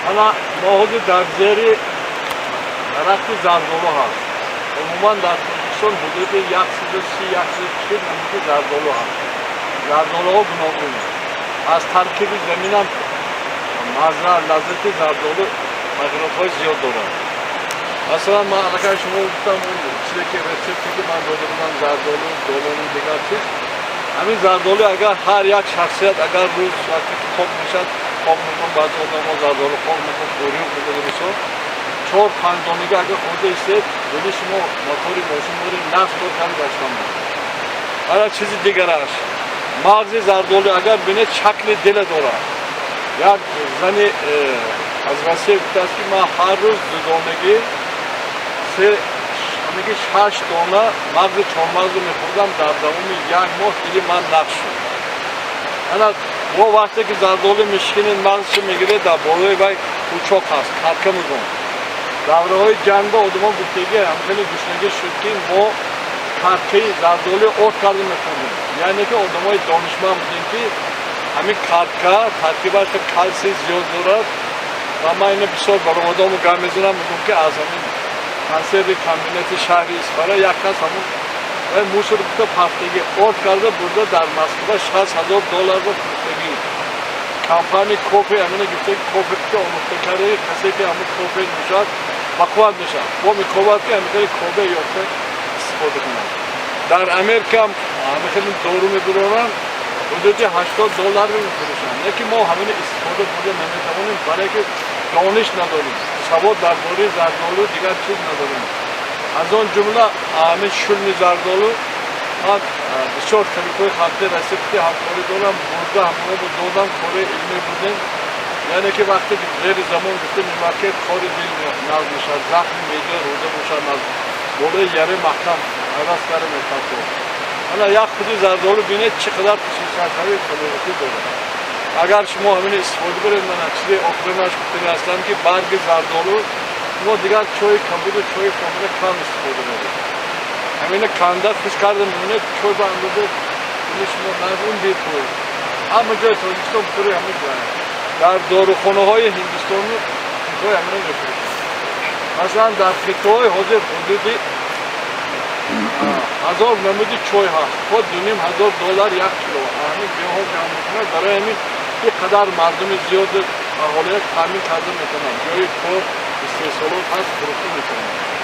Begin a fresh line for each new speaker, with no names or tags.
Ана, мо ҳозир дар зери дарахти зардолу ҳаст. Умуман дар Тоҷикистон ҳудуди 130, 140 намуди зардолу ҳаст. Зардолуҳо гуногун. Аз таркиби заминам мазза, лаззати зардолу тағйиротҳои зиёд дорад. Масалан, ман аллакай шумо гуфтам, он чизе ки рецепте ки ман дода будам, зардолу, долону дигар чиз. Ҳамин зардолу, агар ҳар як шахсият, агар рӯз вақте ки хоб мешад, хоб мекун, баъзе одамо зардолу хоб мекун, қурюқ мекунад, мисол, чор панҷ донига агар хӯрда истед, дили шумо мотори мошин доред, нафт кор карда гаштан. Ана, чизи дигараш, мағзи зардолу агар бинед, шакли дила дорад. Як зани аз Россия гуфтааст, ки ман ҳар рӯз дудонагӣ, се ҳамаги шаш дона мағзи чормағзро мехӯрдам, дар давоми як моҳ дили ман нақш шуд. Ана, бо вақте ки зардолу мешикинед, мағзашо мегиред, дар болои вай пучок ҳаст, карка мегӯм. Давраҳои ҷангба одамон гуфтаги, ҳамхеле гушнагӣ шуд, ки мо каркаи зардолуи орд карда мехӯрдем. Яъне ки одамои донишманд будем, ки ҳамин карка таркибаш калсий зиёд дорад. Ва ман ина бисёр баромадому гап мезанам, мегӯм, ки аз ҳамин консерви комбинати шаҳри Исфара як кас ҳамун вай мусор гуфта пафтагӣ орд карда бурда, дар Москва 60 000 долларро фурӯхтагӣ. Компания кофе ҳамина гуфта, кофе ки омӯхта карда, касе ки ҳамун кофе нӯшад, бақувват мешавад. Бо мекобад, ки ҳамин хеле кофе ёфта истифода кунад. Дар Америка ҳамин хеле дору мебуроранд, ҳудуди 80 доллар мефурӯшанд. Лекин мо ҳамина истифода бурда наметавонем, барое ки дониш надорем, савод дар бораи зардолу дигар чиз надорем. Аз он ҷумла ҳамин шулми зардолу. Ман бисёр табибҳои халқи Россия ҳамкорӣ дорам, бурда ҳамоно додам, кори илмӣ будем. Яъне ки вақте ки зери замон гуфта мемакед, кори дил нағз мешавад, захми меъда, рӯда бошад, нағз, болои яре маҳкам пайваст карда мепартод. Ана, як худи зардолу бинед, чӣ қадар хусусиятҳои табиатӣ дорад. Агар шумо ҳамин истифода баред, мана, чизи охиринаш гуфтани ҳастам, ки барги зардолу, шумо дигар чойи кабуду чойи помира кам истифода баред. Ҳамина канда, хушк карда мемонед, чой ба андоза дили шумо нағз. Бепул ҳама ҷои Тоҷикистон пури ҳама ҷоя. Дар дорухонаҳои Ҳиндистону Хитой ҳамина мефурӯшанд. Масалан, дар Хитой ҳозир ҳудуди 1000 намуди чой ҳаст, то 2500 доллар як кило. Ҳамин гиёҳҳо ҷамъ мекунад, барои ҳамин ин қадар мардуми зиёду аҳолия таъмин карда метавонанд, ҷои кор, истеҳсолот ҳаст, фурӯхта метавонанд.